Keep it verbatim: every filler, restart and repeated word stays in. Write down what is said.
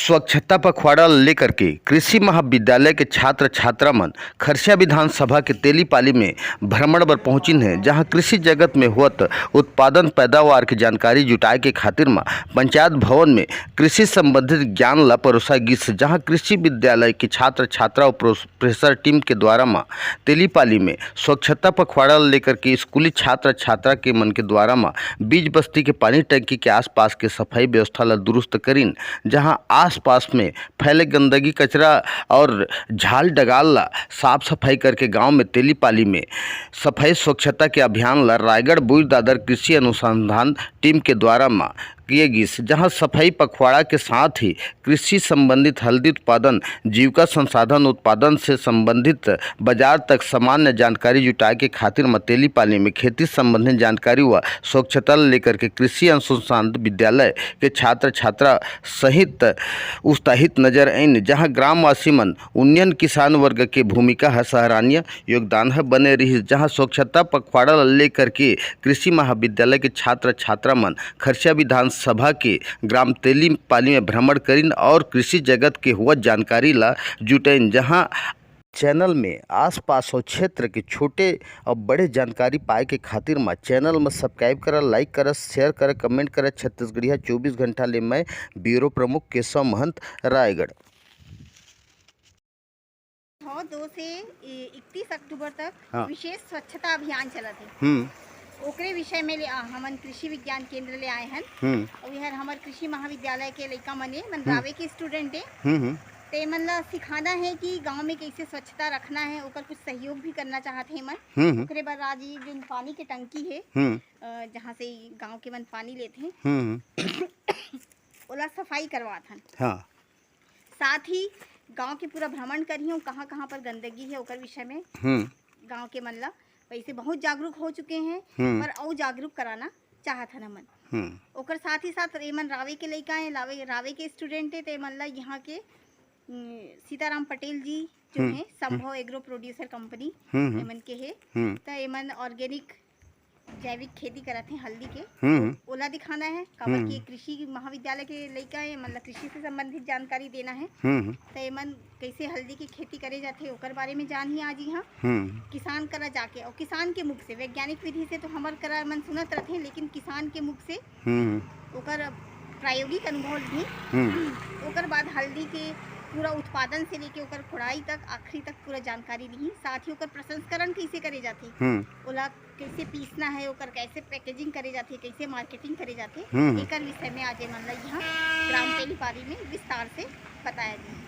स्वच्छता पखवाड़ा ल लेकर के कृषि महाविद्यालय के छात्र छात्रा मन खरसिया विधानसभा के तेलीपाली में भ्रमण बर पहुंचिन हे, जहां कृषि जगत में होवत उत्पादन पैदावार के जानकारी जुटाए के खातिर म पंचायत भवन में कृषि संबंधित ज्ञान ला परोसा गिस, जहां कृषि विद्यालय के छात्र छात्रा अउ प्रोफेसर टीम के द्वारा म तेलीपाली में स्वच्छता पखवाड़ा ल लेकर के स्कूली छात्र छात्रा के मन के द्वारा म बीज बस्ती के पानी टंकी के आसपास के सफाई व्यवस्था ला दुरुस्त करिन, जहां आसपास में फैले गंदगी, कचरा और झाल डगाल ला साफ सफाई करके गांव में तेलीपाली में सफाई स्वच्छता के अभियान ला रायगढ़ बुइर दादर कृषि अनुसंधान टीम के द्वारा म किए गिस, जहां सफाई पखवाड़ा के साथ ही कृषि संबंधित हल्दी उत्पादन, जीविका संसाधन उत्पादन से संबंधित बाजार तक सामान्य जानकारी जुटाए के खातिर म तेलीपाली में खेती संबंधित जानकारी व स्वच्छता ल लेकर के कृषि अनुसंधान विद्यालय के छात्र छात्रा सहित उत्साहित नजर आइन, जहां ग्रामवासी मन उन्नयन किसान वर्ग के भूमिका ह सराहनीय योगदान ह बने रिहिस, जहां स्वच्छता पखवाड़ा ल लेकर के कृषि महाविद्यालय के छात्र छात्रा मन खरसिया विधानसभा के ग्राम तेलीपाली में भ्रमण करिन और कृषि जगत के होवत जानकारी ला जुटैन, जहां चैनल में आसपास और क्षेत्र के छोटे और बड़े जानकारी पाए के खातिर मा चैनल में सब्सक्राइब करा, लाइक करा, शेयर करा, कमेंट करा। छत्तीसगढ़िया चौबीस घंटा ले मैं ब्यूरो प्रमुख केशव महंत, रायगढ़। हो दो से इकतीस अक्टूबर तक हाँ। विशेष स्वच्छता अभियान चलत हे। हम्म। ओकरे विषय में ले, आ, हमन कृषि विज्ञान केंद्र ले आए हन। हम्म। अउ एहर हमर कृषि महाविद्यालय के लइका मन ए, मन हम्म। रावे के स्टूडेंट ए। हम्म, हम्म। ते मन ला सिखाना है कि गांव में कैसे स्वच्छता रखना है, ओकर कुछ सहयोग भी करना चाहत हे मन। हम्म, हम्म। ओकरे बर आज ये जोन पानी के टंकी हे, हम्म। अ, जहाँ से ई गांव के मन पानी लेथे, हम्म, हम्म। ओला सफाई करवात हन। हाँ। साथ ही गांव के पूरा भ्रमण करिहूँ, कहाँ-कहाँ पर गंदगी है, ओकर विषय में हम्म। गांव के मन ला वैसे बहुत जागरूक हो चुके हैं, हम्म। पर अउ जागरूक कराना चाहत हन हमन। हम्म। ओकर साथ ही साथ एमन रावे के लइका हैं, रावे, रावे के स्टूडेंट हैं, तो एमन ला यहाँ के, उम, सीताराम पटेल जी जो हम्म। हैं, संभव एग्रो प्रोड्यूसर कंपनी हम्म, हम्म। एमन के है। हम्म। तो एमन ऑर्गेनिक जैविक खेती करत हे हल्दी के, हम्म। ओला दिखाना है, काबर हम्म। कि कृषि महाविद्यालय के लइका हे, मतलब कृषि से संबंधित जानकारी देना है। हम्म। तो एमन कैसे हल्दी की खेती करे जाथे, ओकर बारे में जानही आज इहाँ। हम्म। किसान करा जाके, और किसान के मुख से, वैज्ञानिक विधि से तो हमर करा मन सुनत रथे, लेकिन किसान के मुख से हम्म। ओकर प्रायोगिक अनुभव लिही। हम्म। ओकर बाद हल्दी के पूरा उत्पादन से लेके ओकर खोड़ाई तक, आखिरी तक पूरा जानकारी लिही। साथ ही ओकर प्रसंस्करण कैसे करे जाथे, हम्म। ओला कैसे पीसना है, ओकर कैसे पैकेजिंग करे जाथे, कैसे मार्केटिंग करे जाथे, हम्म। एकर विषय में आज एमन ला यहाँ ग्राम तेलीपाली में विस्तार से बताया जाही।